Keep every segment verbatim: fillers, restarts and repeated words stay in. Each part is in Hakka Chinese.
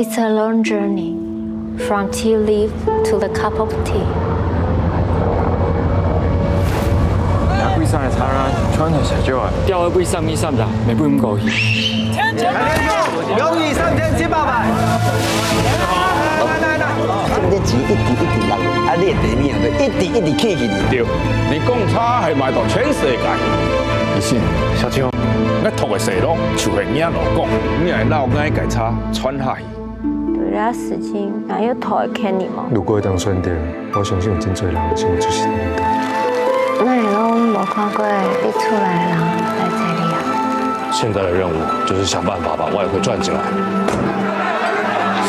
It's a long journey from tea leaf to the cup of tea. 拿几三个茶啦，穿很小就啊。掉了几三米三啦，没不用高兴。两亿三千七百万。来来来，这个钱一滴一滴来，啊，你的地面啊，一滴一滴起去。对，你讲茶系卖到全世界。你信？小青，我读个书咯，就系你老公，你系老外个茶传下去。 有一个事情，哪有头会看你吗？如果会当选的，我相信有真侪人想要出席你的。那你都没看过你出来了，在这里啊？现在的任务就是想办法把外汇赚进来。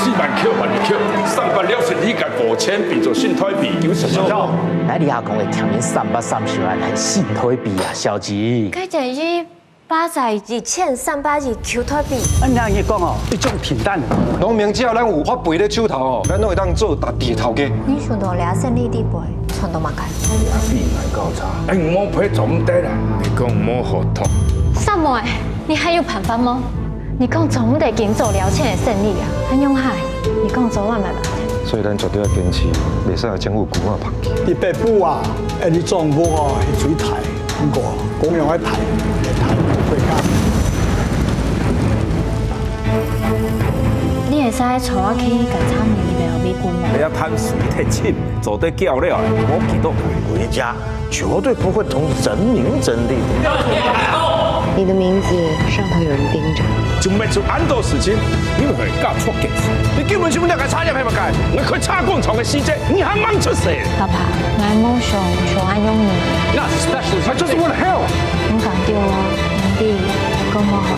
四万Q还你Q，上班了是你个五千变做新台币，有成效。哪里阿公会听你三百三十万还新台币啊，小姐？该等于 八十一千三百一Q台币。啊，你听伊讲哦，一种平淡的。农民只要咱有法肥咧手头哦，咱拢会当做大地头家。你想到了生理地位，传到马街。阿弟来交叉，哎，我陪总得啦。你讲我好痛。三妹，你还有办法吗？你讲总得紧做了钱的生理啊，还用害？你讲昨晚买吧。所以咱绝对要坚持，袂使有政府股啊旁边。你北部啊，哎，你中部哦，去水台。 毋过，公用个谈，谈会讲。你会使带我去甲查明伊个美股吗？不要贪水太轻，做得叫了，我给到回家，绝对不会同人民争利的。你的名字上头有人盯着。就没出恁多事情，你们会搞错 你根本就不了解茶叶配不改，我看茶工厂个时节，你还蛮出色。爸爸，I無想像恁樣呢。Not special, I just want help. 毋敢對我，兄弟，講我好。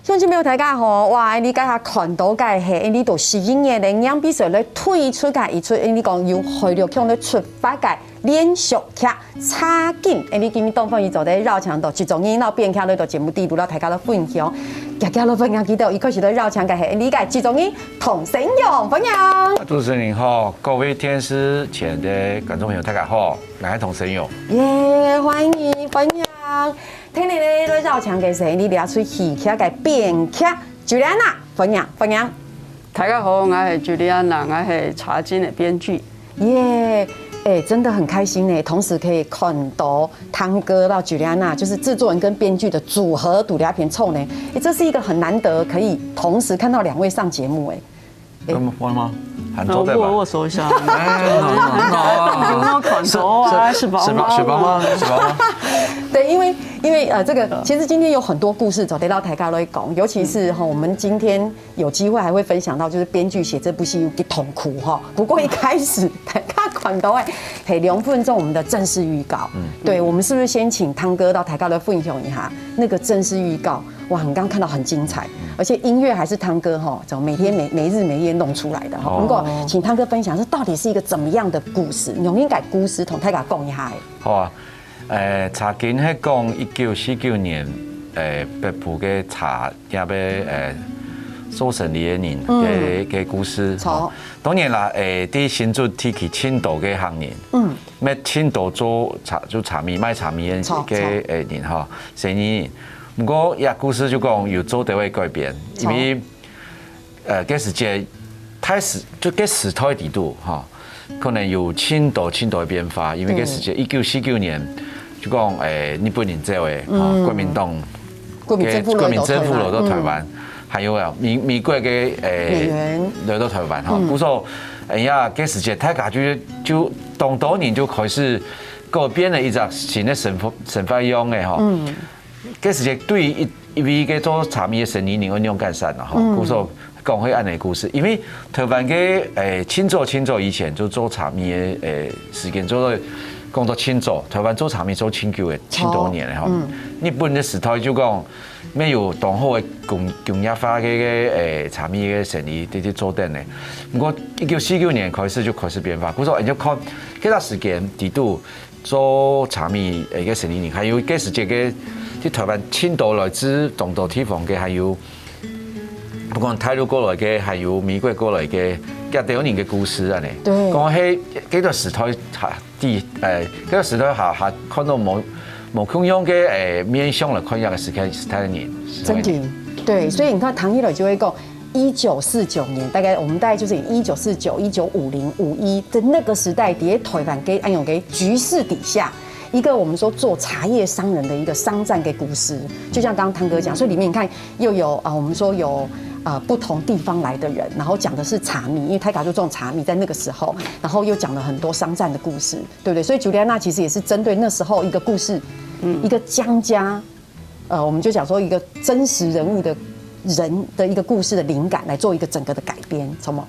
鄉親朋友大家好，哇！你這下看到个係，你到十一月个年尾時來推出个一齣，你講由海陸腔來出發个連續劇《茶金》，哎，你今日當歡喜做得邀請到製作人、老編劇來到節目底肚，摎大家來分享。遽遽來分享，記得一開始來邀請个係你个製作人童承洋，歡迎。主持人好，各位電視前个觀眾朋友，大家好，我係童承洋。耶，歡迎，歡迎。今日呢，來邀請个係你這齣戲劇个編劇Juliana，歡迎，歡迎。大家好，我係Juliana，我係《茶金》个編劇。 耶，哎，真的很開心呢，同時可以看到湯哥到Juliana，就是製作人跟編劇的組合，佇這片湊呢，哎，這是一個很難得可以同時看到兩位上節目，哎。嗯，我嗎？喊招待吧。我握手一下。哎，好，好，好，好。有沒有看到啊？是，是，是寶嗎？是寶嗎？是寶嗎？對，因為，因為，呃，這個，其實今天有很多故事，走得到台卡來講，尤其是，吼，我們今天 有機會還會分享到，就是編劇寫這部戲有幾痛苦哈。不過一開始大家看到的，嘿，兩分鐘我們的正式預告，對，我們是不是先請湯哥到台卡來分享一下那個正式預告？哇，你剛剛看到很精彩，而且音樂還是湯哥哈，怎麼每天每每日每夜弄出來的哈。不過請湯哥分享，這到底是一個怎麼樣的故事？你用應該故事同大家講一下。好啊， 呃，茶金係講一九四九年，呃，北埔个茶葉个，呃，做生理个人个个故事。吼，當然啦，呃，在新竹地區盡多个客人，嗯，乜盡多做茶，做茶米賣茶米个个呃人吼，生意人。毋過，這故事就講有做得會改變，因為 呃，該時節，大時就該時代底肚吼，可能有盡多盡多个變化，因為該時節一九四九年，就講誒日本人走誒，吼，國民黨，國民政府國民政府來到台灣，還有啊美美國个誒來到台灣吼，故所哎呀，該時節大家就就當多人就開始改變了一隻新个生活生活樣誒吼。 該時節對一一位个做茶米个生理人个兩感受啦吼，故所講係恁樣个故事，因為台灣个誒盡早盡早以前就做茶米个誒時間做到講到盡早，台灣做茶米做盡久个盡多年个吼。日本个時代就講，乜有當好个工工業化个个誒茶米个生理直直做等呢。毋過一九四九年開始就開始變化，故所你就看，該段時間底肚 做茶米个生理人，還有該時節个在台灣盡多來自當多地方个，還有不管大陸過來个，還有美國過來个，該兜人个故事恁樣。對，講係該段時代下，第誒，該段時代下下看到無無共樣个誒面向來看這个時代時代个人。真的。对，所以你看唐一磊就会讲，一九四九年，大概我们大概就是一九四九、一九五零、五一的那个时代，底下台湾给安永给局势底下，一个我们说做茶叶商人的一个商战的故事，就像刚刚汤哥讲，所以里面你看又有啊、呃我们说有呃不同地方来的人，然后讲的是茶米，因为台卡就种茶米，在那个时候，然后又讲了很多商战的故事，对不对？所以朱丽安娜其实也是针对那时候一个故事，嗯，一个江家。呃，我们就讲说一个真实人物的人的一个故事的灵感来做一个整个的改编，什么？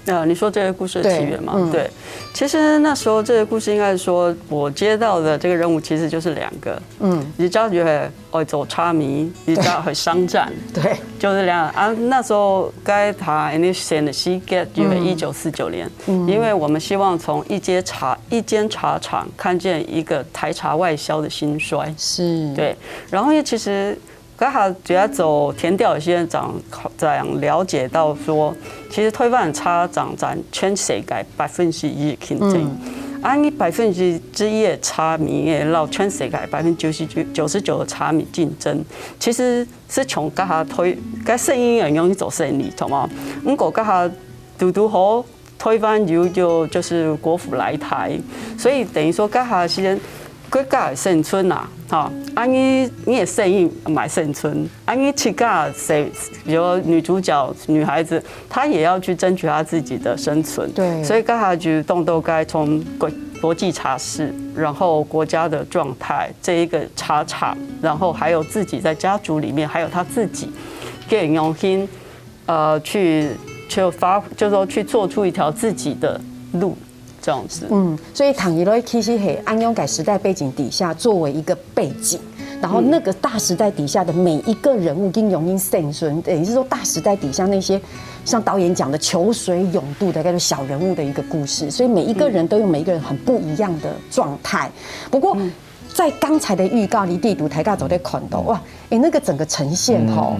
呃，你说这个故事的起源嘛？对，其实那时候这个故事应该是说我接到的这个任务其实就是两个，嗯，一家就会爱做茶米，一家会商战，对，就是两啊。那时候该他 initiation 的时间就一九四九年，因为我们希望从一间茶一间茶厂看见一个台茶外销的兴衰，是，对，然后因为其实。刚好主要走田调，现在长这样了解到说，其实台湾茶涨占全世界百分之一競爭，啊，你百分之之一的茶米，也让全世界百分之九十九九十九的茶米竞争，其实是从刚好推，该生意很容易做生意，懂吗？如果刚好堵堵好，台湾有就就是国府来台，所以等于说刚好时间。国家生存啊，哈，啊你你也生意买生存，啊你自家谁，比如女主角女孩子，她也要去争取她自己的生存，对所以刚好就动都该从国国际茶市，然后国家的状态这一个茶厂，然后还有自己在家族里面，还有她自己更用心，呃，去去发，就是说去做出一条自己的路。这样子。嗯，所以唐一磊其实是安永个时代背景底下作为一个背景，然后那个大时代底下的每一个人物跟永英生存，等于是说大时代底下那些像导演讲的“穷水涌渡”的那个小人物的一个故事，所以每一个人都有每一个人很不一样的状态。不过在刚才的预告里，地图台大走在看到哇，哎，那个整个呈现吼，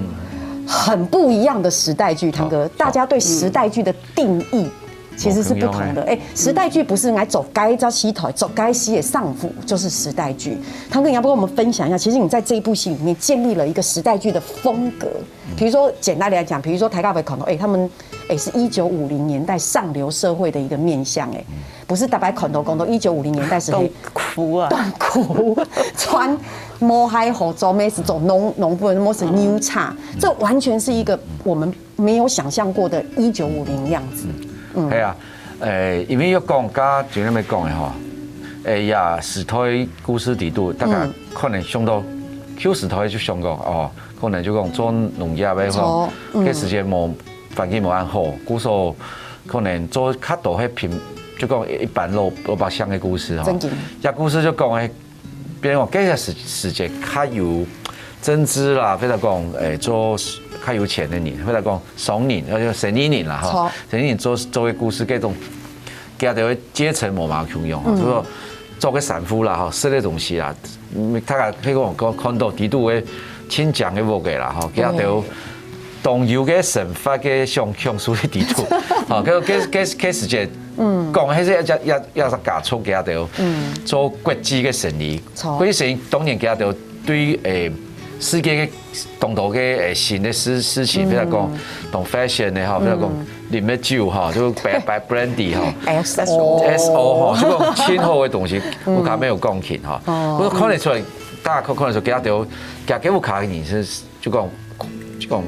很不一样的时代剧，汤哥，大家对时代剧的定义。其实是不同的。哎，时代剧不是来走该招西头，走该西的上府，就是时代剧。汤哥，你要不要跟我们分享一下？其实你在这一部戏里面建立了一个时代剧的风格。比如说，简单来讲，比如说台大北恐龙，哎，他们哎是一九五零年代上流社会的一个面向，哎，不是大白恐龙工作，一九五零年代是很苦啊，很苦，穿毛海虎，做咩是做农农夫，么是牛叉，这完全是一个我们没有想象过的一九五零样子。嗯，系啊，诶，因为要讲，刚刚前面讲的吼，诶呀，时代故事里头，大家可能想到旧时代就想讲哦，可能就讲做农业的吼，错，嗯这时间无环境无安好，故所可能做较多迄平，就讲一般老老百姓的故事吼。正经这故事就讲诶，比如讲，这个时时节较有政治啦，或者讲诶做较有钱的人，或者讲商人，或者生意人啦哈错，生意人做做个故事，这种佢哋个阶层无嘛共样哈，所以说做个散户啦哈，食个东西啦，嗯，大家可以讲看看到底肚个亲情个屋个啦哈，佢哋当有个生活个想享受个底肚，哈，个个个个时节，嗯，讲迄些也也也是家族佢哋，嗯，做国际个生意，错国际生意当然佢哋对诶世界个当多个诶新的事事情，比如讲当 fashion 的哈，比如讲啉个酒哈，就白白 brandy 哈。 ，S O S O 哈，就讲今后个东西，我看没有讲起哈。我看得出来，大家看得出，佢哋佢佢屋下个人是就讲就讲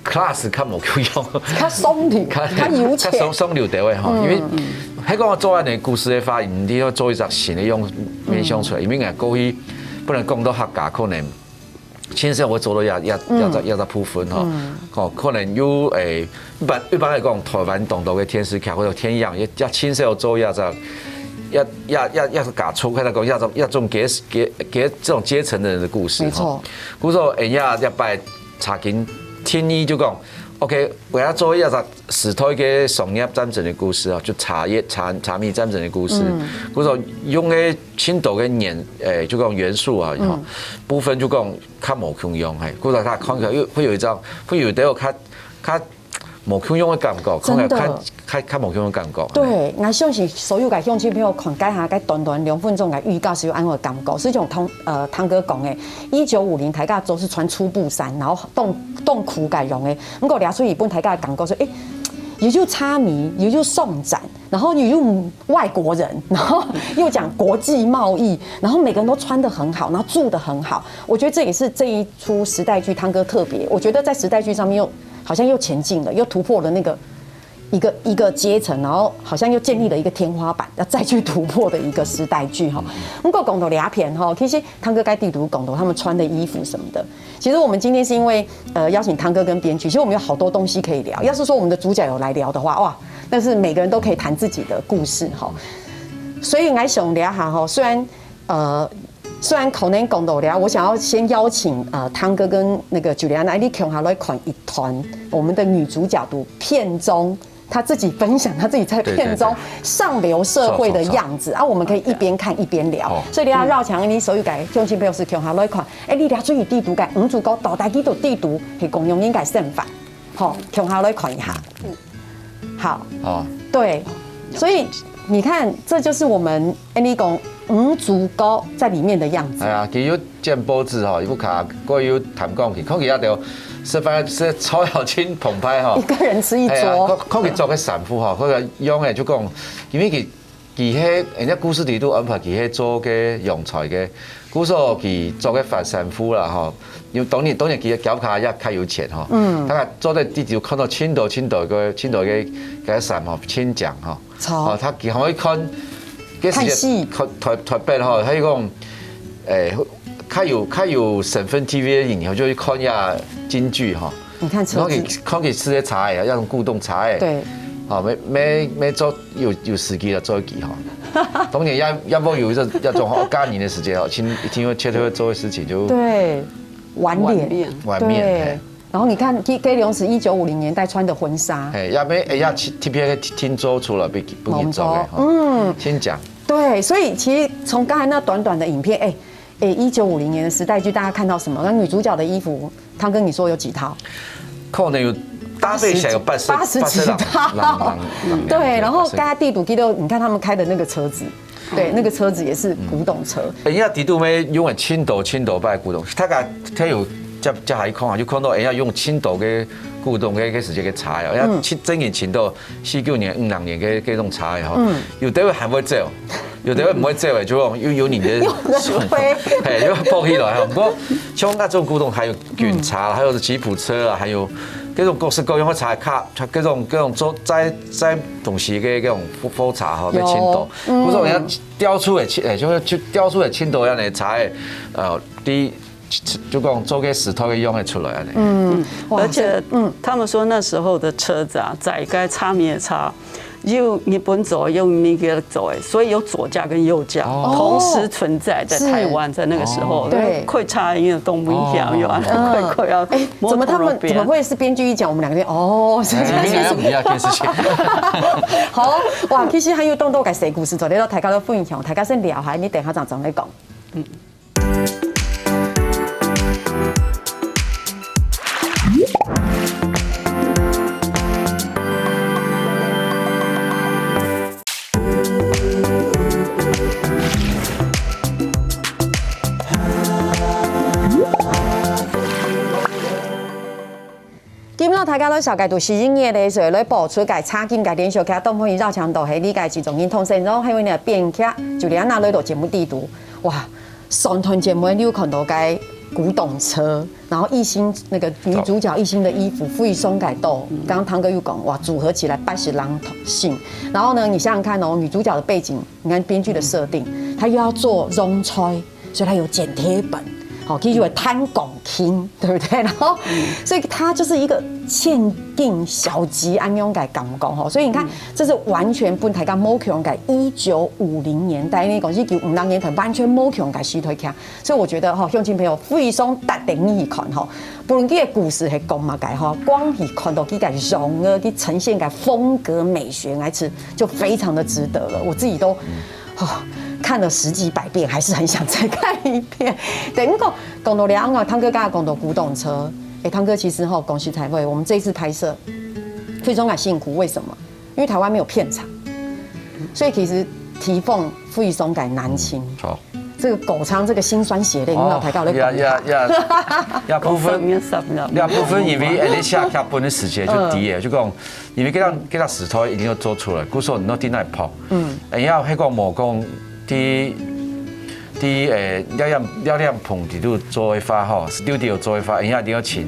class 较无共样，较松流，较较有钱较松，松流地位哈，因为。迄个做安尼故事的话，你一定要做一只新的样面向出来，因为过去不能讲到客家可能，亲身会做到也也也也也部分哈，哦，可能有诶，一般一般来讲，台湾当多个电视剧或者电影，也也亲身有做也只，也也也也是家族，或者讲也种也种阶阶阶这种阶层的人的故事哈没错。故所，哎呀，要拜查经天意就讲，OK，我要做一只时代个商业战争的故事啊，就茶叶茶茶米战争的故事。故所用个青岛个元，诶，就讲元素啊，哈，部分就讲较无共样，嘿，故所大家看起来又会有一张，会有得有看看。無共樣个感覺，看起來真的。較較較無共樣个感覺。對，𠊎相信所有个鄉親朋友看該下該短短兩分鐘个預告係有恁樣个感覺，就像湯呃湯哥講个，一九五零大家都是穿粗布衫，然後當當苦个樣个，毋過掠出去分大家个感覺說，誒，又有茶米，又有送展，然後又有外國人，然後又講國際貿易，然後每個人都穿得很好，然後住得很好。我覺得這也是這一齣時代劇湯哥特別，我覺得在時代劇上面又好像又前進了，又突破了那個一個一個階層，然後好像又建立了一個天花板，要再去突破的一個時代劇哈。不過講到這片哈，其實湯哥該地圖講到他們穿的衣服什麼的，其實我們今天是因為呃邀請湯哥跟編劇，其實我們有好多東西可以聊。要是說我們的主角有來聊的話，哇，但是每個人都可以談自己的故事哈。所以𠊎想這下哈，雖然呃雖然可能講到這，我想要先邀請呃湯哥跟那個 Juliana，你共下來看一段我們的女主角的片中。她自己分享她自己在片中對，對，對。上流社會的樣子，啊，我們可以一邊看一邊聊。好。所以你要繞牆，你所有个鄉親朋友係共下來看，誒，你掠出去地圖个女主角到底佢到底係共樣个生活，吼，共下來看一下。好，哦。對，所以你看，這就是我們，誒，你講女主角在裡面的樣子。哎呀，佢有剪報紙吼，佢屋下過有談講起，看起來就食飯食菜好真澎湃吼。一個人吃一桌。哎呀，看看佢著个衫褲吼，或者用个就講，因為佢佢係人家故事裡肚安排佢係做个洋裁个，故所佢著个番衫褲啦吼，因為當然當然佢个屋下也較有錢吼，嗯，大家做得地圖看到盡多盡多个盡多个个衫吼，盡靚吼。 哦，佢還會看，該時節看戲。看台台北吼，佢講，誒，較有較有省份地位个人吼，就去看一下京劇吼。你看車子。看佢看佢食个茶誒，要用古董茶誒。對。哦，每每每做有有時機了做一期吼。當然也也無有一種那種吼，過年的時節吼，親一定會絕對會做的事情就對，碗臉。碗面。碗面，對。嘿。 然後你看，這這種是一九五零年代穿的婚紗。嘿，也沒，哎呀，特別个定做出來，不不容易做个，吼。嗯，先講。對，所以其實從剛才那短短的影片，哎哎，一九五零年的時代劇，大家看到什麼？那女主角的衣服，湯哥你說有幾套？可能有大概想有八十八十幾套。八十人人人人對，然後八十。剛才地圖記得，你看他們開的那個車子， 對，那個車子也是古董車。哎呀，地圖裡面用了盡多盡多擺古董，大家佢有接接下去看啊，就看到哎呀，用盡多个古董个个時節个車哦，哎呀，嗯。盡真正盡多四九年、五六年个个種車哦，嗯。有的還會走，有的毋會走誒，就講有有人个用个會。嘿，又放起來哈。不過像那種古董，還有軍車啦，還有吉普車啦，還有各種各式各樣个車，卡，各種各種做載載東西个各種貨貨車吼，有。有盡多。嗯。不過人家 雕出个盡，誒，就係就雕出个盡多樣个車个，呃，第就講做个時代个樣个出來恁樣。嗯，哇，而且，這，嗯。他們說那時候的車子啊，載該茶米个車，有日本做，有美國做个，所以有左駕跟右駕，哦。同時存在在台灣，是。在那個時候，哦。對。開車因為都不一樣，哦。有啊，哦。開開啊，哎，怎麼他們，摩托羅比啊。怎麼會是編劇一講，我們兩個就，哦，是這樣子。哎，哎，哎，不要電視機。好，哇，其實還有當多个小故事，做得到大家都分享，大家先聊下，你等下正正來講。嗯。 今晡日大家來紹介到十一月个時候來播出个茶金个連續劇，當歡迎邀請到係這个製作人湯鎮榮，還有呢編劇Juliana來到節目裡肚。哇，上段節目你有看到个古董車，然後一心那個女主角一心的衣服非常个多，剛剛湯哥有講，哇，組合起來八十人頭身。然後呢，你想想看哦，女主角的背景，你看編劇的設定，她又要做洋裁， 所以她有剪貼本，好，其實有彈鋼琴，對不對？然後，所以她就是一個千金小姐恁樣个感覺吼。所以你看，這是完全分大家無共樣个一九五零年代，因為講一九五零年代完全無共樣个時代劇。所以我覺得吼，鄉親朋友非常值得你去看吼。不論佢个故事係講麼个吼，光係看到佢个樣啊，佢呈現个風格美學，來講就非常的值得了。我自己都 哦，看了十幾百遍，還是很想再看一遍。對，毋過講到這啊，湯哥剛剛講到古董車，誒，湯哥其實吼，講實在話，我們這一次拍攝，非常个辛苦，为什么？因为台湾没有片场，所以其实提供非常个难请。好，这个狗仓这个辛酸血泪，我老台告咧讲一下。呀呀呀，部分也是啊，呀部分因为哎，你写脚本的时间就低了，就讲因为这样这样时代一定要做出来，故所你要定来拍，嗯，哎呀，还讲莫讲第第诶，要让要让棚底都做一发吼，studio 做一发，哎呀，一定要请。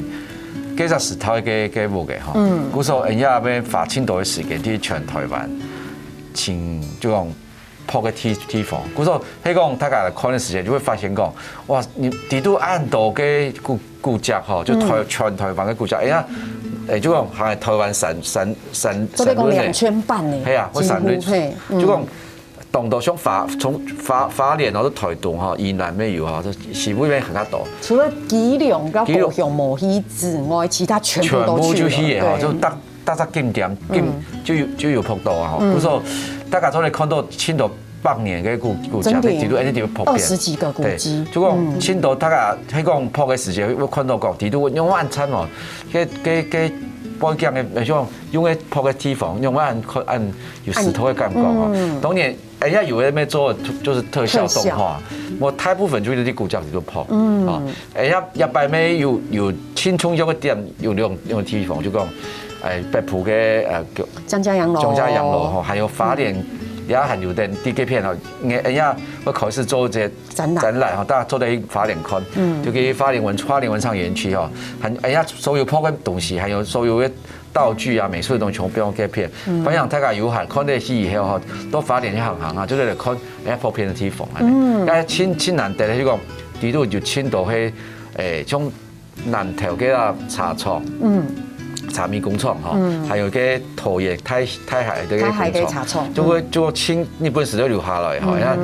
这个时代个个屋个吼，嗯，故所哎呀，要花尽多的时间去全台湾，请就讲 拍个地地方。故所，迄讲大家来看个時間，就會發現講，哇，你底肚恁多个古古蹟吼，就台全台灣个古蹟，哎呀，誒，就講還台灣三三三做得講兩三輪个，圈半呢，係啊，或三輪，幾乎係，嗯就講當多像花從花花蓮或者台東吼，以南乜有吼，就西部那邊很多。除了基隆跟基隆高雄無去之外，其他全部都去了。全部就去了吼，對就大大隻景點，景就有就有拍到啊吼。故所大家都來看到千多百年个古古蹟，真的在底肚，哎，在底肚拍片。二十幾個古蹟對，就講千多大家，迄講拍个時間，我看到講底肚用萬餐哦，个个个背景个，像用个拍个地方，用萬看按有石頭个感覺吼。當然。 哎呀，有个咩做就是特效動畫，我大部分就係在古蹟裡肚拍。嗯，啊，哎呀，一擺咩有有輕重要个點，有兩兩个地方，就講，哎，北埔个呃，江家洋樓，江家洋樓吼，還有花蓮，也還有等地个片吼，哎呀，我開始做這展覽展覽吼，大家做得去花蓮看，就去花蓮文花蓮文創園區吼，還哎呀，所有拍个東西，還有所有个 道具啊、美術个東西全部用該片。歡迎大家有閒看得去以後吼，到花蓮去行行啊，就係來看人家拍片个地方啊。嗯，該盡盡難得个，就講底肚有千多个，誒，像南投个啊茶廠，嗯，茶米工廠吼，還有个桃園大大溪个大溪个工茶廠就會就盡日本時代留下來吼，然後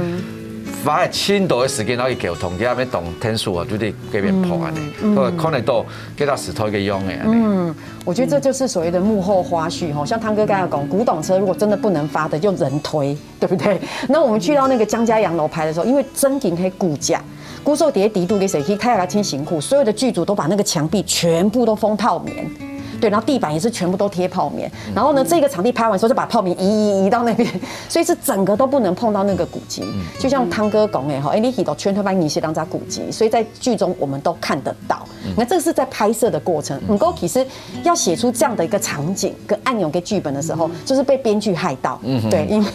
花了千多个時間，然後去溝通，佢那邊當天數啊，就在該邊拍安尼，所以看得到該个時代个樣个安尼。我覺得這就是所謂的幕後花絮吼，像湯哥剛才講，古董車如果真的不能發的，就人推，對不對？那我們去到那個江家洋樓拍的時候，因為真經係古蹟，故所底下底肚个時候，其實大家真辛苦，所有的劇組都把那個牆壁全部都封泡棉。對，然後地板也是全部都貼泡棉，然後呢，這個場地拍完之後就把泡棉移移移到那邊，所以是整個都不能碰到那個古蹟。就像湯哥講的吼，哎，你去到全台灣二十零隻古蹟，所以在劇中我們都看得到。那這是在拍攝的過程，不過其實要寫出這樣的一個場景跟按鈕跟劇本的時候，就是被編劇害到，對，因為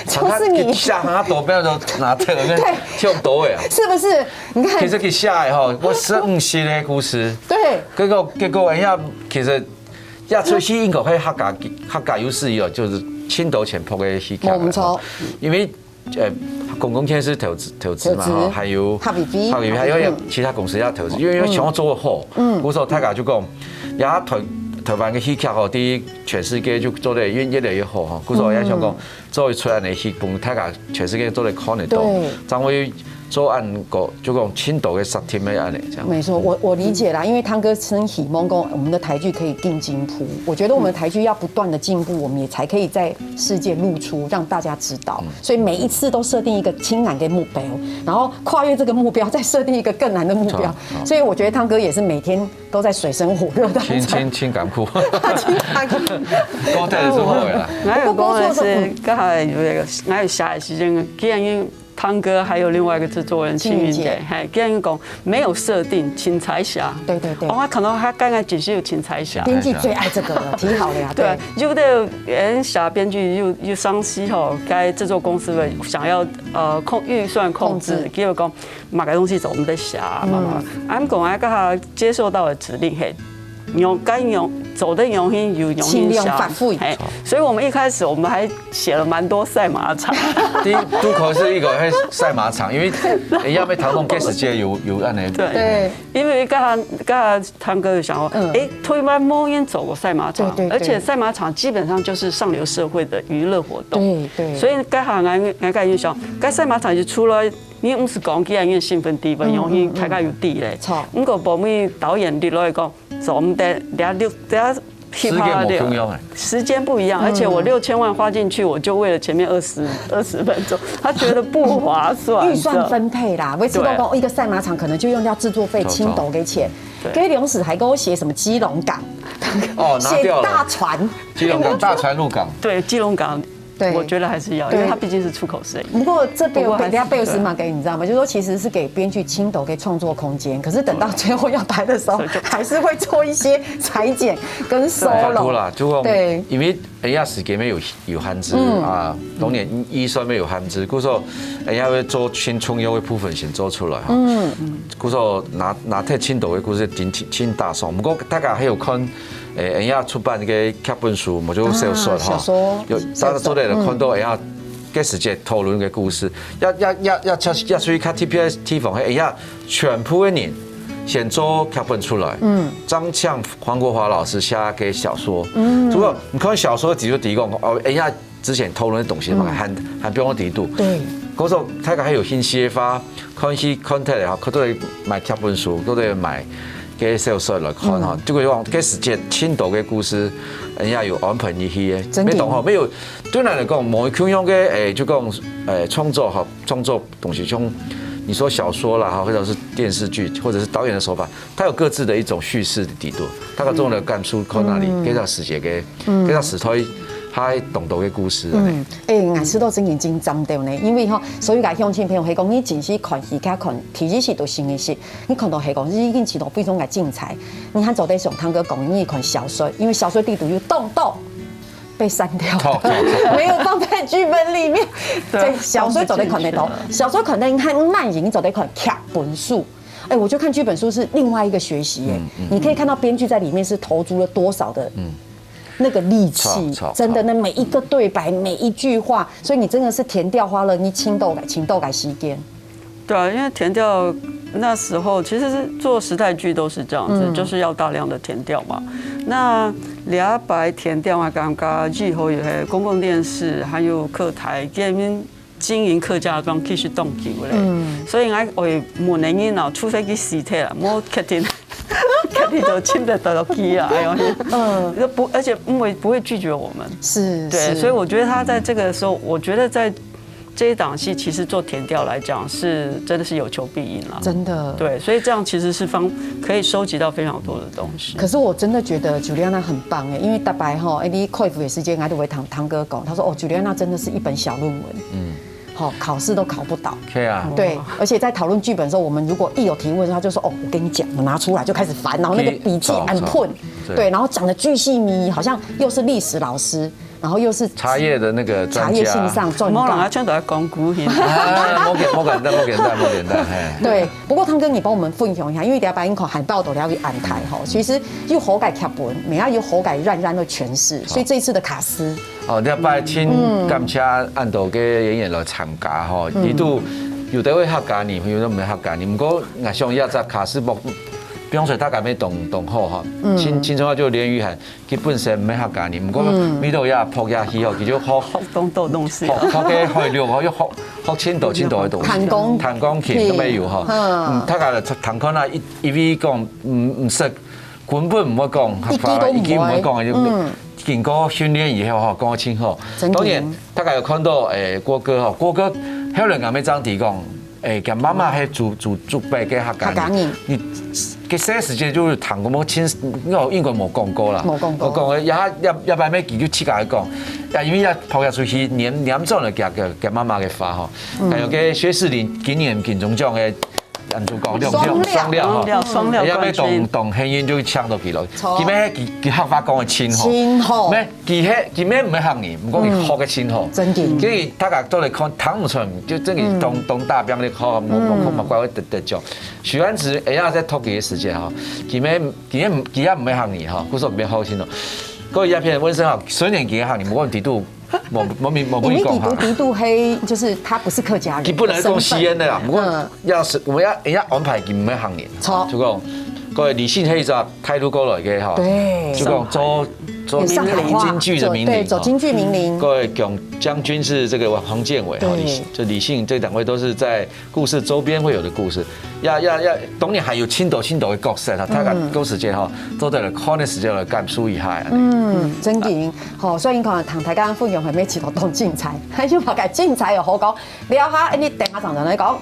就是你下下多不要都拿这个，对就多哎啊。是不是？你看其，实佢写的吼，我十五岁的故事，對，结果结果人家其实也出去英国去客家客家有事哦，就是千多钱拍个戏剧啊。没错因为呃，公共电视投资投资嘛投资哈，还有合约费合约费，还有嗯其他公司也投资，因为想要做好，嗯，故所大家就讲，也台台湾个戏剧吼，第一全世界就做得越越来越好哈，故所也想讲做一出来的戏，分大家全世界做得看得到对，张会做按个就讲千多个 stream 的按呢这样。没错，我我理解啦，因为汤哥真希望讲我们的台剧可以更进步。我觉得我们的台剧要不断的进步，我们也才可以在世界露出，让大家知道。所以每一次都设定一个更难的目标，然后跨越这个目标，再设定一个更难的目标。好所以我觉得汤哥也是每天都在水深火热当中。轻轻轻感苦，轻感苦高铁是好的啦。还有讲的是，刚才有一个，还有下一时间，既然因为汤哥还有另外一个制作人青云姐青云姐，嘿，既然讲没有设定，请猜想。对对对哦，我看到他刚刚其实有请猜想。编剧最爱这个了，提好了呀，对对，，有的人写编剧又又伤心吼，该制作公司的想要呃控预算控制控制，结果讲买个东西走我们在写嘛嘛，俺讲啊，刚好接受到的指令嘿。用该用走的用心有用心尽量写发挥嘿，所以我们一开始我们还写了蛮多赛马场，第一，都可是一个赛马场，因为人家被唐凤 guest 界有有按呢，对，对，因为刚刚刚刚汤哥有想说，嗯哎，推班摸烟走过赛马场，对对对而且赛马场基本上就是上流社会的娱乐活动，对对所以该行俺俺感觉想，该赛马场就除了你毋是讲起来因为兴奋地方，嗯容易开开有地嘞。错如果我们导演立落来讲，走，我们得等下六等下。时间无共样哎。时间不一样，而且我六千万花进去，我就为了前面二十二十分钟，他觉得不划算。预算分配啦，为什么讲一个赛马场可能就用掉制作费、青斗给钱？对给临时还给我写什么基隆港，哦，拿掉了。写大船。基隆港，大船入港。对，基隆港，对。我觉得还是要，因为它毕竟是出口生意。不过这边有，不过还是，等一下贝尔斯嘛给你知道吗？就是说其实是给编剧青斗可以创作空间，可是等到最后要拍的时候，所以就还是会做一些裁剪跟收拢。看出啦，就讲，对。因为人家时间没有有限制啊，当然预算没有限制，故所人家要做青春友的部分先做出来哈。嗯，故所拿拿忒青斗的故事挺挺挺大爽，不过大家还有看。 诶，人家出版个劇本书，無就小说哈，啊，小说，有大家做得看到，哎呀，个時節討論个故事，要要要要要出去看 T P S 地方，哎呀，全部个人先做劇本出來，嗯，張像黃國華老師寫个小說，嗯，不過你看小說只有提供哦，哎呀，之前討論个東西嘛，還還不用提到，對，可是大家還有興趣个話， 看戲看忒了吼，佢都會買劇本書，佢都會買个小說來看吼。就會講，个時節，盡多个故事，人家有安排入去个。真的。沒懂吼，沒有，對人來講，無共樣个，誒，就講，誒，創作吼，創作東西，像你說小說啦，哈，或者是電視劇，或者是導演的手法，它有各自的一種敘事的底度，大概中的感觸看哪裡，嗯。跟上時節个，嗯。跟上時代，它懂得个故事啊。嗯，誒，𠊎試到真正真讚到呢，因為吼，所以个鄉親朋友，係講你真係看戲，看第一時都新的事，你看到係講已經試到非常个精彩，你還做得像湯哥講，你看小說，因為小說底肚有當多被刪掉的，沒有放在劇本裡面，對，所以小說做得看得到，小說可能還慢一點，你做得看劇本書。 哎，我就看劇本書是另外一個學習耶。你可以看到編劇在裡面是投注了多少的那個力氣，真的，那每一個對白，每一句話，所以你真的是田調花了你青豆改青豆改時間。對啊，因為田調那時候其實是做時代劇都是這樣子，就是要大量的田調嘛。那兩百田調啊，剛剛以後有些公共電視，還有客台，這邊 經營客家庄其實當久咧。所以𠊎會問人哦，除非佢死忒了，無確定，確定就請得到佢啊，哎喲，嗯，不，而且因為不會拒絕我們，是，對，是。所以我覺得他在這個時候，我覺得在這一檔戲，其實做田調來講，是真的是有求必應啦，真的，對，所以這樣其實是方可以收集到非常多的東西。可是我真的覺得 Juliana 很棒哎，因為大白吼，哎，你開會的時間，我都會聽湯哥講，他說哦，Juliana 真的是一本小論文，嗯。 好，考試都考不倒。對啊。對，而且在討論劇本的時候，我們如果一有提問，他就說：“哦，我跟你講，我拿出來就開始翻，然後那個筆記很困，對，然後講的巨細靡遺，好像又是歷史老師，然後又是茶葉的那個專家，茶葉性上專家。”無人啊，全都在講古戲。哎，無簡，無簡單，無簡單，無簡單，嘿。對，不過湯哥，你幫我們分享一下，因為等下白銀口海報都了解安排吼，其實又好个劇本，也要有好个冉冉的詮釋，所以這一次的卡司 哦，這擺真感謝恁多个演員來參加吼，佢都有的會客家人，有的毋係客家人。毋過，𠊎想這隻卡司，比方說大家也當當好吼，親親像就連俞涵，佢本身毋係客家人，毋過為到也拍這戲吼，佢就好好懂懂東西，好好个海陸吼，又好好深度深度个東西，彈鋼彈鋼琴都沒有吼。嗯，大家來聽看啊，一一位講，嗯，毋識 根本毋會講客話，一句都毋會。一句毋會講，就經過訓練以後吼，講得真好。當然，大家有看到，誒，郭哥吼，郭哥後來𠊎乜正提講，誒，佢媽媽係祖祖祖輩个客家人，客家人。你个細時節就係聽過，無親，我應該無講過啦。無講過。我講个，也也也擺尾佢就自家講，也因為也跑出去念念轉了佢个佢媽媽个話吼，還有个薛仕凌今年金鐘獎个 男主角，兩兩雙料哈，雙料雙料冠軍，也要當當幸運就搶到佢咯。佢乜佢佢客話講个真好，真好，乜佢係佢乜毋係客人，毋過佢學个真好，真个。所以大家都來看，聽毋出，就真个當當大表个好，無無看無怪會得得獎。許安慈，哎呀，在讀佢个時節哈，佢乜佢乜佢也毋係客人哈，故所毋係好聽咯。各位一片溫生哈，雖然佢係客人，毋過佢都 無無無無講哈。因為佢都佢都係，就是他不是客家人，佢本來講西安个啦，毋過要是我們要人家安排佢毋係客人，就講，各位李信係一隻大陸過來个哈，對，就講做做京劇的名伶，對，走京劇名伶，各位講將軍是這個黃建偉哈，李就李信這兩位都是在 故事周邊會有的故事，呀呀呀，當然還有盡多盡多个角色哈，大家到時節哈，做得來看个時節來感受一下。嗯，真个，吼，所以你看，聽大家分享還沒試到當精彩，還有麼个精彩个好講，聊下，你等下上場來講。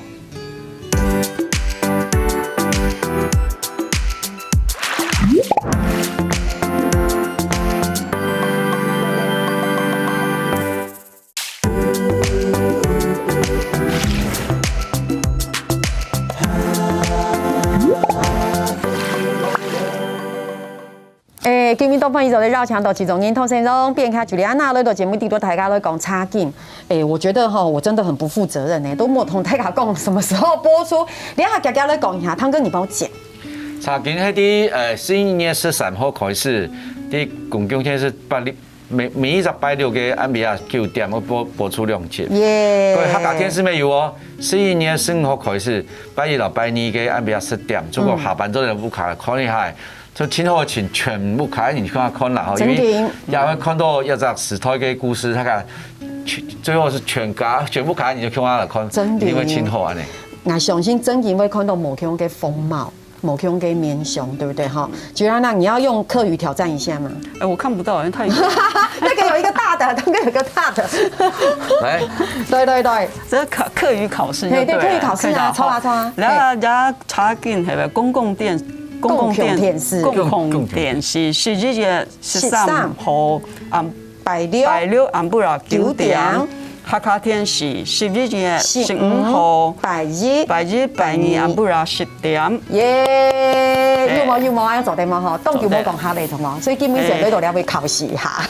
欸，今晡日當歡喜做得邀請到製作人湯先生，變開Juliana來到節目裡肚，大家來講茶經。欸，我覺得吼，我真的很不負責任欸，都沒有同大家講什麼時候播出。等一下佳佳來講一下，湯哥你幫我剪。茶經係在呃十一月十三號開始，在公共電視八六每每一隻拜六个暗晡啊九點會播播出兩集。耶！各位客家電視乜有哦，十一月十五號開始，拜一到拜二个暗晡啊十點，如果下班做得屋下看一下。 就盡好請全屋下人去看啦，吼，因為也會看到一隻時代个故事，大家全最後是全家全屋下人就去看啦，看，真的一定會盡好安呢。我相信真的會看到無共个風貌，無共个面相，對不對哈？Juliana，你要用客語挑戰一下嗎？哎，我看不到，因為太遠。那個有一個大的，那個有一個大的。來，對對對，這考客語考試就嘿，對，了客語考試啊，可以了抽啊抽啊。然後人家查緊係咪公共電公共電視公共電視十一月十三號，啊，拜六拜六暗晡啊九點九點，客家電視十一月十十五號，拜一拜一拜二暗晡啊十點。耶，有無有無？愛做得無吼？當久無講客語，同無？所以今晡日就來到這位考試哈。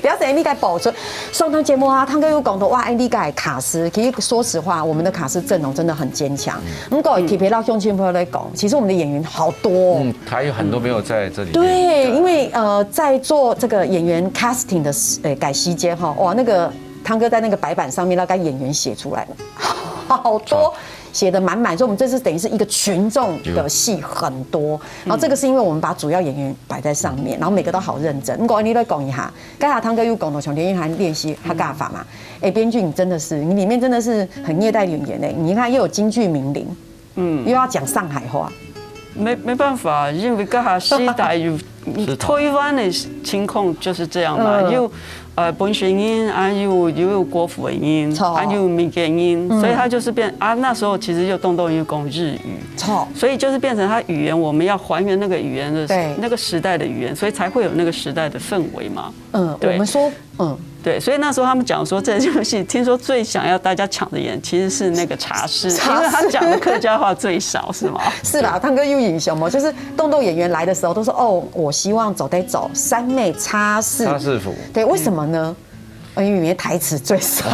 了解你該補充。上段節目啊，湯哥有講到哇，哎，你該卡司，其實說實話，我們的卡司陣容真的很堅強。不過特別老鄉親朋友來講，其實我們的演員好多哦。嗯，還有很多沒有在這裡面。對，因為呃，在做這個演員casting的時，呃，改時間哈，哇，那個湯哥在那個白板上面要跟演員寫出來，好多寫的滿滿，所以我們這次等於是一個群眾的戲很多，然後這個是因為我們把主要演員擺在上面，然後每個都好認真。不過你來講一下，剛才湯哥有講到像連奕涵練習客家話嘛，哎，編劇你真的是，你裡面真的是很虐待演員哎，你看又有金句名伶，嗯，又要講上海話，沒沒辦法，因為這下時代有是的台灣的情況就是這樣嘛，嗯有呃本省人，還有又有國府的人，錯還有閩南人，所以他就是變啊，那時候其實就動不動又講日語，錯，所以就是變成他語言，我們要還原那個語言的對那個時代的語言，所以才會有那個時代的氛圍嘛。嗯，我對們說，嗯，對，所以那時候他們講說這部戲，聽說最想要大家搶著演，其實是那個茶師，茶師因為他講的客家話最少，是嗎？是啦，湯哥有印象嗎？就是動動演員來的時候都說，哦，我希望走得走三妹茶師，茶師傅，對，為什麼呢？呃因為裡面台詞最少。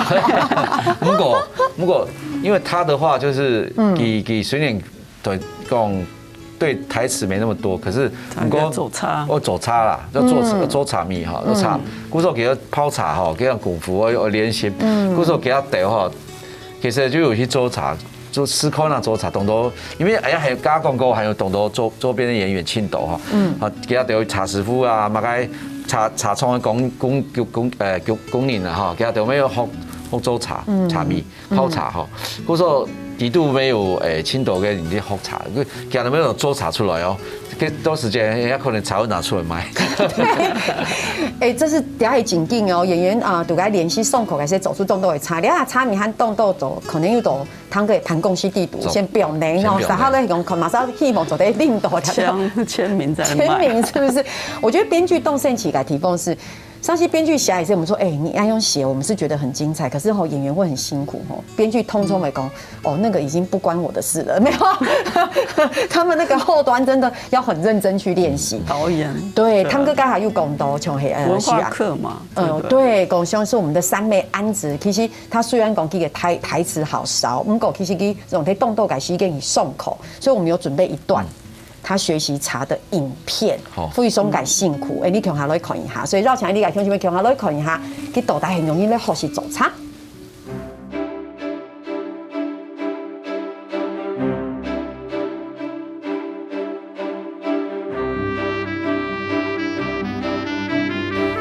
不過不過，因為他的話就是，嗯，佢佢雖然對講對台詞沒那麼多，可是他應該做茶哦做茶啦，要做茶做茶米哈，做茶，故所給他泡茶哈，給他功夫，我我練習，故所給他等哈，其實就有去做茶。做試看啊，做茶，當多，因為哎呀，還有剛剛講過，還有當多周周邊的演員盡多哈，嗯，啊，其他都有茶師傅啊，麼个茶茶廠的工工工呃工工人啊哈，其他都沒有學學做茶，茶米泡茶哈，故所底肚沒有誒盡多个人去學茶，其他都沒有做茶出來哦，該到時間人家可能茶會拿出來賣。哎，這是底下情境哦，演員啊，都該練習上課，該些走出動作的差，你看差別和動作走，可能又走。湯哥辦公室地圖，先表明哦，然後呢，講馬上希望做得領導簽簽名在簽名是不是？我覺得編劇動身起來提供是。上次編劇寫也是，我們說，哎，你要用寫，我們是覺得很精彩，可是吼演員會很辛苦吼。編劇通通會講，哦，那個已經不關我的事了，沒有，他們那個後端真的要很認真去練習。導演對，湯哥剛才又講到，像黑呃文化課嘛，嗯，對，講像是我們的三妹安子，其實他雖然講這個台台詞好少，不過其實佢用在動作改是給你送口，所以我們有準備一段。他學習茶的影片，非常感辛苦，哎，你共下來看一下，所以邀請你來，兄弟們共下來看一下，佢到底很容易來學習做茶。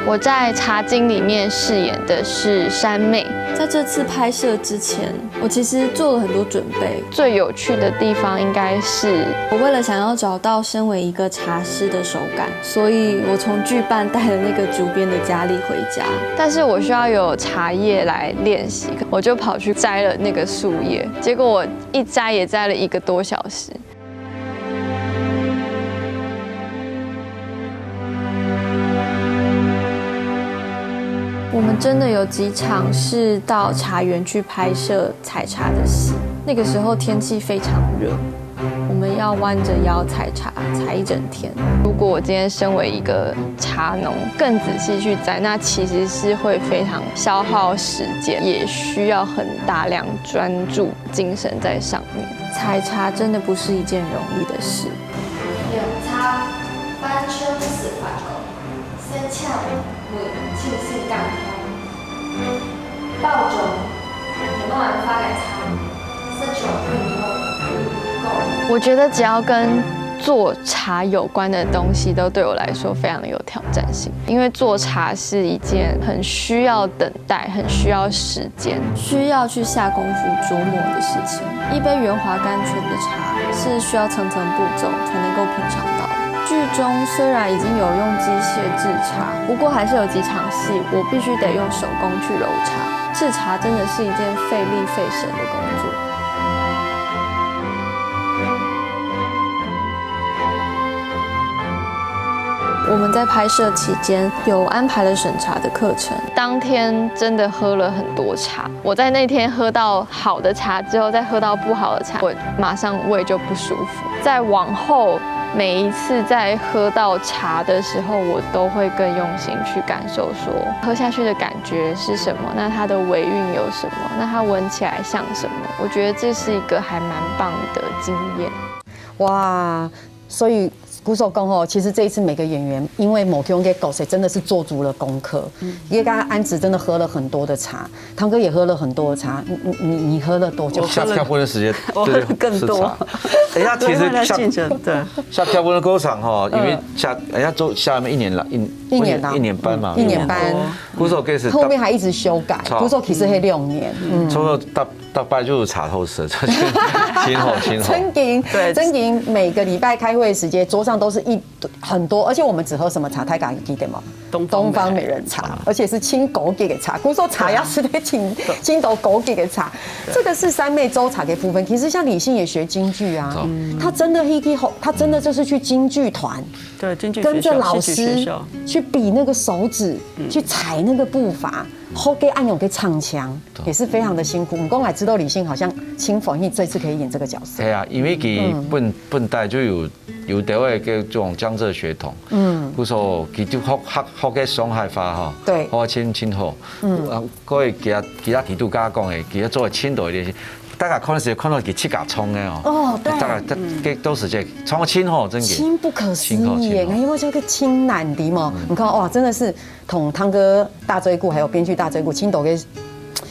我在茶经里面饰演的是山妹。在这次拍摄之前，我其实做了很多准备。最有趣的地方应该是，我为了想要找到身为一个茶师的手感，所以我从剧伴带了那个竹编的佳丽回家。但是我需要有茶叶来练习，我就跑去摘了那个树叶，结果我一摘也摘了一个多小时。我们真的有几场是到茶园去拍摄采茶的戏，那个时候天气非常热，我们要弯着腰采茶，采一整天。如果我今天身为一个茶农，更仔细去摘，那其实是会非常消耗时间，也需要很大量专注精神在上面。采茶真的不是一件容易的事。用茶翻出四百个，三千五，清新甘香。包装，你们发给他，这种运动，我觉得只要跟做茶有关的东西，都对我来说非常的有挑战性，因为做茶是一件很需要等待、很需要时间、需要去下功夫琢磨的事情。一杯圆滑甘泉的茶是需要层层步骤才能够品尝到。剧中虽然已经有用机械制茶，不过还是有几场戏，我必须得用手工去揉茶。制茶真的是一件费力费神的工作。我们在拍摄期间有安排了审茶的课程，当天真的喝了很多茶。我在那天喝到好的茶之后，再喝到不好的茶，我马上胃就不舒服。再往后，每一次在喝到茶的时候，我都会更用心去感受，说喝下去的感觉是什么，那它的尾韵有什么，那它闻起来像什么。我觉得这是一个还蛮棒的经验。哇，所以古所讲吼，其实这一次每个演员因为某个角色真的是做足了功课，因为刚刚安子真的喝了很多的茶，汤哥也喝了很多的茶，你你你你喝了多久？下跳婚的时间，我喝更多。哎呀，其实下进程对，下跳婚的过程哈，因为下哎呀做下面一年了，一一年啦，一年半嘛，一年半，古所开始后面还一直修改，古所其实还六年，嗯，从头到。大概就是茶透色，真好，真好。真经，对，真经每个礼拜开会的时间，桌上都是一很多，而且我们只喝什么茶？大家记得吗？东方美人茶，而且是清高级的茶。古说茶要是得清清到高级的茶，这个是三妹周茶的部分。其实像李信也学京剧啊，他真的一个，他真的就是去京剧团，对，京剧跟着老师去比那个手指，去踩那个步伐。 后给安永给唱腔，也是非常的辛苦。我们刚才知道李信好像清粉，你这次可以演这个角色。对啊，因为佢本本代就有有台湾个这种江浙血统，嗯，故所佢就学学学个上海话哈，对，学清清好，嗯，啊，各位其他其他地都跟他讲诶，其他做个清多一点，大家看的时候看到佢七甲冲的哦，哦，对，大家这都是这冲清好，真的清不可思议耶，因为这个清难的嘛，你看哇，真的是。 同汤哥大追顾，还有编剧大追顾，青豆给，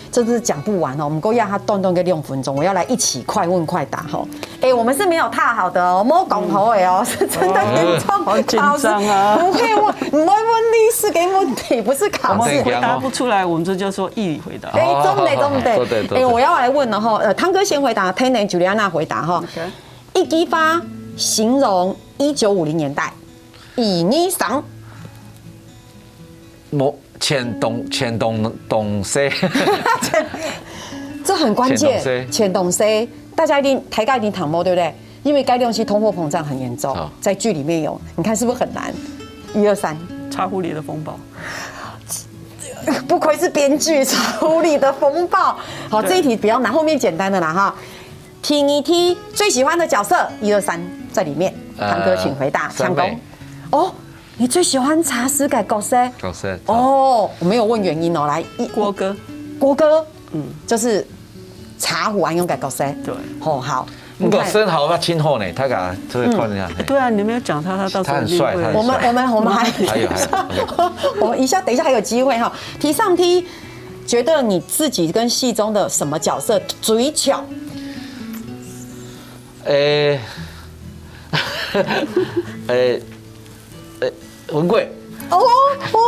真是讲不完哦。我们够要他短短个六分钟，我要来一起快问快答哈。哎，我们是没有踏好的哦，摸讲好的哦，是真的严重。好紧张啊！不会问，你会问历史给问题，不是考试。回答不出来，我们这就说一语回答。哎，中的中的，对对对。哎，我要来问了哈，呃，汤哥先回答，天然 Juliana 回答哈。一句话形容一九五零年代，一二三。 无钱东钱东东西，这很关键。钱东西，大家一定台下一定听无，对不对？因为该东西通货膨胀很严重，在剧里面有，你看是不是很难？一二三，茶壶里的风暴，不愧是编剧，茶壶里的风暴。好，这一题比较难，后面简单的啦哈。第二题，最喜欢的角色，一二三，在里面，汤哥请回答，抢攻。哦。 你最喜欢茶师个角色？角色哦，我没有问原因哦，来，郭哥，郭哥，嗯，就是茶壶安永个角色，对，哦好，不过生好那清后呢，他给他特别看一下，对啊，你没有讲他，他到时候他很帅，他我们我们我们还还有还有，我们一下等一下还有机会哈。第三题，觉得你自己跟戏中的什么角色最像？诶。 诶，诶，文贵。哦哦，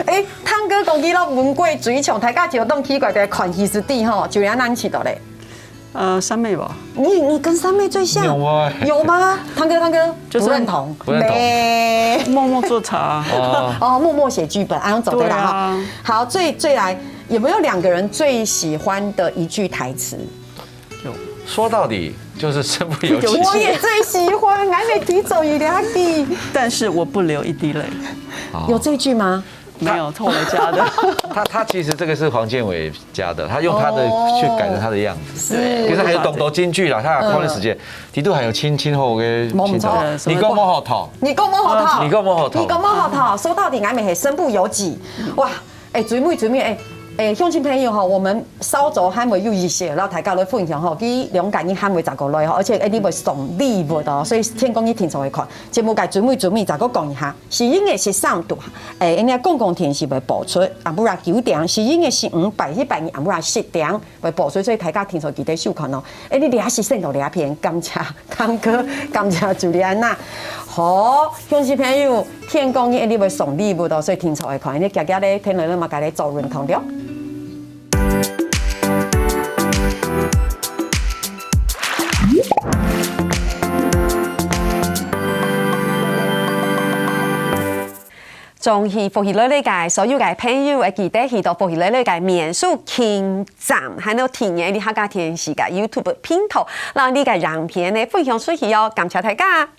哎，汤哥讲起到文贵最像，大家就当奇怪的看戏是弟吼，就要难起到嘞。呃，三妹吧。你你跟三妹最像，有吗？有吗？汤哥汤哥就是不认同，不认同没默默做茶。哦，哦，默默写剧本，啊，用走对了哈。对啊好，最最来有没有两个人最喜欢的一句台词？说到底就是身不由己。我也最喜欢，还没提走一两句。但是我不流一滴泪。有这句吗？没有，偷回家的。他他其实这个是黄建伟家的，他用他的哦去改成他的样子。是可是还有懂得京剧啦，他看的时间，底肚还有青青后跟没错青草，你讲我好痛，你讲我好痛，你讲我好痛你讲我好痛，说到底，俺们还身不由己。哇，哎，最尾最尾，哎哎，乡亲朋友哈，我们潮州还没有一些，然后大家来分享哈，佢两个人还没咋过来哈，而且哎，你会送礼物哦，所以天公一定就会看。节目个最尾最尾再过讲一下，是因为是上度，哎，人家公共电视会播出，啊，不然九点，是因为是五百一百年，啊，不然十点。 会播出，所以大家听说记得收看哦。哎，你掠时间到这片，感谢汤哥，感谢朱丽安娜。好，乡亲朋友，天光日你会送礼物的，所以听说会看，你家家咧，天冷了嘛，家咧做运动了。中意福氣來了个所有个朋友，會記得去到福氣來了个面書網站，還有訂閱你客家電視个YouTube頻道，讓你个影片呢分享出去哦。感謝大家。